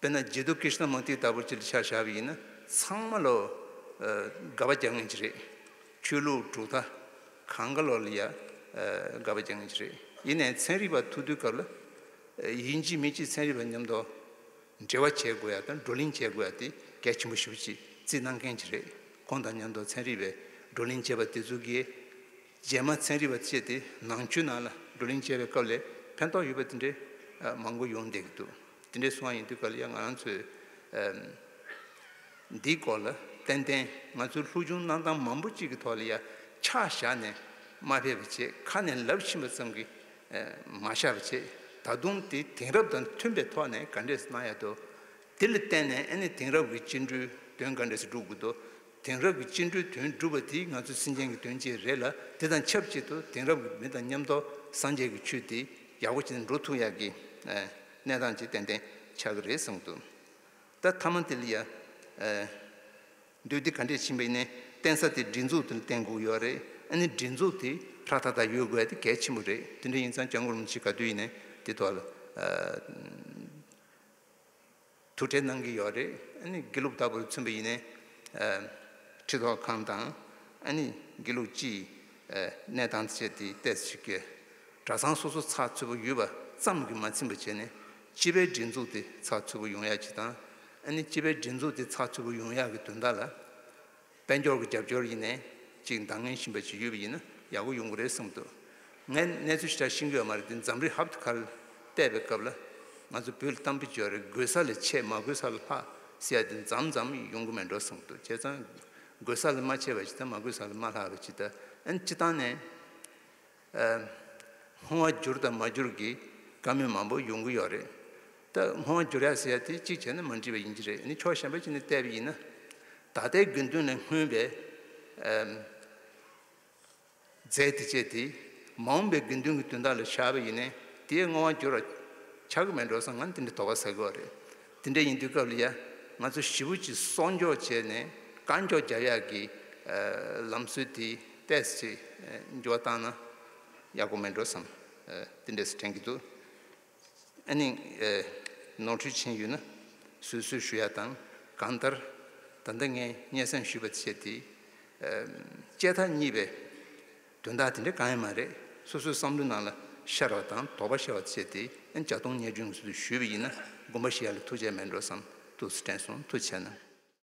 དཔེར་ན་རྗེ་བདུད་ཀྲིཤ་ན་མུར་ཏི་ལྟ་བུ་ཅིག་ལ་ཆ་བཞག་པ་ཡིན་ན་ཚང་མ་ལོ་ཨ་དགག་པ་རྒྱག་མཁན་ཅིག་རེད། ཆོས་ལུགས་གྲུབ་མཐའ་གང་ག་ལོ་ལ་ཡ་ཨ་དགག་པ་རྒྱག་མཁན་ཅིག་རེད། ཡིན་ནའི་ཚན་རིག་པ་ཐུག་དུས་སྐབས་ལ་ཨ་ཡིན་གཅིག་མིན་གཅིག་ཚན་རིག་པ་མཉམ་དུ་འབྲེལ་བ་བྱེད་དགོས་ཡ་དང་བགྲོ་གླེང་བྱེད་དགོས་ཡ་དེ་གལ་ཆེན་པོ་ཞེ་པོ་ཅིག་བརྩིས་གནང་མཁན་ཅིག་རེད། ཁོང་དང་མཉམ་དུ་ཚན་རིག་པའི་བགྲོ་གླེང་བྱས་པ་དེ་ཚོ་གིས་རྗེས་མ་ཚན་རིག་པ་བཅས་ཏེ་ནང་ཆོས་ནང་ལ་བགྲོ་གླེང་བྱས་པའི་སྐབས་ལ་ཕན་ཐོགས་ཡོད་པ་དེ་འདྲའི་ཨ་མང་པོ་ཡོང་བསྡད་ཀྱི་འདུག་དེ་འདྲའི་གསུང་བ་ཡིན་དུས་སྐབས་ལ་ཡང་ང་རང་ཚོས་ཨམ་འདིའི་སྐོར་ལ་ཏན་ཏན་ང་ཚོའི་སློབ་སྦྱོང་གནང་སྟངས་མང་པོ་གཅིག་གི་ཐོག་ལ་ཡང་ཆ་བཞག་ནས་མ་ཕེབས་པ་བྱས། ཁ་ནས་ལབ་ཕྱིན་པ་ཙམ་གྱིས་ཨ་མ་བཞག་པ་བྱས། ད་དུང་དེ་དེང་རབས་དང་མཐུན་པའི་ཐོག་ནས་ག་འདྲས་གནང་ཡ་འདུག་དེ་ལ་བརྟེན་ནས་ཨ་ནི་དེང་རབས་ཀྱི་སྤྱི་འགྲོས་དོན་ག་འདྲས་སེ་སྒྲུབ་དགོས་འདུག་དེང་རབས་ཀྱི་སྤྱི་འགྲོས་དོན་སྒྲུབ་པ་དེ་ང་ཚོའི་སེམས་ཅན་གྱི་དོན་ཅིག་རེད་ལ། དེ་དང་ཆབས་ཅིག་ཏུ་དེང་རབས་ཀྱི་མི་དང་མཉམ་དུ་སངས་རྒྱས་ཀྱི་ཆོས་དེ་ཡག་པོ་བྱས་ནས་འགྲོ་ཐུབ་ཡག་གི་ཨ་གནས་སྟངས་ཅིག་ཏན་ཏན་ཆགས་ཀྱི་རེད་བསམ་གྱི་འདུག་ད་མཐའ་མ་དེ་ལ་ཡ་ཨ་འདུས་སྡེ་ག་འདྲས་ཕྱིན་པ་ཡིན་ནའི་བརྟེན་ས་དེ་སྒྲིག་འཛུགས་དེ་ལ་བརྟེན་དགོས་ཡོད་རེད། ཨ་ནི་སྒྲིག་འཛུགས་དེ་ཧྲ་ཐག་ཐག་ཡོད་དགོས་ཡ་དེ་གལ་ཆེན་པོ་རེད། དེ་འདྲ་ཡིན་ཙང་སྐྱབས་མགོན་རིན་པོ་ཆེ་ག་དུས་ཡིན་ནའི་དེ་ཐོག་ལ་ཨ་ཐུགས་ཁྲལ་གནང་གི་ཡོད་རེད། ཨ་ནི་དགེ་ལུགས་ལྟ་བུར་མཚོན་པ་ཡིན་ནའི་ཨ་ཁྲི་ཐོག་ཁང་དང་ཨ་ནི་དགེ་ལུགས་སྤྱིའི་ཨ་གནས་སྟངས་བཅས་དེ་ཏོག་ཙམ་ཞིག་གི་གྲྭ་ཚང་སོ་སོ་ཚགས་ཚུད་པོ་ཡོད་པ་ཙམ་གྱིས་མ་ཚིམ་པ་བྱས་ནས་སྤྱི་པའི་སྒྲིག་འཛུགས་དེ་ཚགས་ཚུད་པོ་ཡོང་ཡ་ཅིག་དང་། ཨ་ནི་སྤྱི་པའི་སྒྲིག་འཛུགས་དེ་ཚགས་ཚུད་པོ་ཡོང་ཡག་གི་དོན་དག་ལ་དཔལ་འབྱོར་གྱི་རྒྱབ་སྐྱོར་ཡིན་ནའི་ཅིག་འདང་ངེས་བཞིན་པ་ཅིག་ཡོད་པ་ཡིན་ན་ཡག་པོ་ཡོང་གི་རེད་བསམ་འདུག་ངས་གནས་ཚུལ་ཞེ་དྲག་ཤེས་ཀྱི་ཡོད་མ་རེད། དེ་འཛམ་གླིང་ཧབ་ཏུ་ཁ་ལ་བལྟས་པའི་སྐབས་ལ་ང་ཚོ་བོད་ལ་གཏམ་དཔེ་ཅིག་ཡོད་རེད། དགོས་ས་ལས་ཆེ་མ་དགོས་ས་ལ་ལྷག་ཟེར་ཡ་དེ་མཚམས་མཚམས་ཡོང་གི་མེད་འགྲོ་བསམ་འདུག་བྱས་ཙང་དགོས་ས་ལ་མ་ཆེ་བ་ཞིག་དང་མ་དགོས་ས་ལ་མ་ལྷག་པ་ཅིག་དང་། ཨ་ནི་སྤྱི་བཏང་ནས་ཨ་བསྔོ་བ་བསྒྱུར་དང་མ་བསྒྱུར་གྱི་བཀའ་མོལ་མང་པོ་ཡོང་གི་ཡོད་རེད། ད་བསྔོ་བ་བསྒྱུར་ཡ་ཟེར་ཡ་དེ་གཅིག་བྱས་ན་མ་འགྲིག་པ་ཡིན་གྱི་རེད། ཨ་ནི་ཕྱོགས་གཞན་པ་ཅིག་ནས་བལྟས་པ་ཡིན་ན་ད་ལྟའི་དགེ་འདུན་ལ་བསྔོས་པའི་ཨ་རྫས་དེ་བཅས་དེ་མ་འོངས་པའི་དགེ་འདུན་གྱི་དོན་དག་ལ་བཞག་པ་ཡིན་ནའི་དེའི་བསྔོ་བ་བསྒྱུར་བ་ཆགས་ཀྱི་མེད་འགྲོ་བསམ། ང་དེ་འདྲའི་དོགས་པ་ཟ་གི་ཡོད་རེད། དེ་འདྲ་ཡིན་དུས་སྐབས་ལ་ཡ་ང་ཚོ་ཞེ་པོ་ཅིག་གསོག་འཇོག་བྱས་ནས་བཀག་འཇོག་རྒྱག་ཡག་གི་ཨ་ལམ་སྲོལ་དེ་ཏོག་ཙམ་ཅིག་ཨ་འགྱུར་བ་བཏང་ན་ཡག་པོ་མེད་འགྲོ་བསམ། ཨ་དེ་འདྲ་ཞིག་དྲན་གྱི་འདུག་ཨ་ནི་ཨ་ནོར་འཁྲུལ་ཕྱིན་ཡོད་ན་བཟོད་གསོལ་ཞུ་ཡ་དང་། གང་ལྟར་ད་ལྟ་ངས་སྙན་སེང་ཞུས་པ་བྱས་ཏེ་ཨ་བཅད་ཐབས་གཉིས་པའི་དོན་དག་དེ་འདྲ་གང་ཡང་མ་རེད། སོ་སོའི་བསམ་བློའི་ནང་ལ་ཤར་བ་དང་དོགས་པ་ཤར་བ་བྱས་ཏེ་ཨ་ནི་བརྒྱ་སྟོང་ཉེར་བདུན་གྱི་ཚུལ་དུ་ཞུས་པ་ཡིན་ན་དགོངས་པ་བཞེས་ཡ་ལ་ཐུགས་རྗེ་མེད་འགྲོ་བསམ། ཏོག་ཙམ་དྲན་སོང་། ཐུགས་རྗེ་གནང་།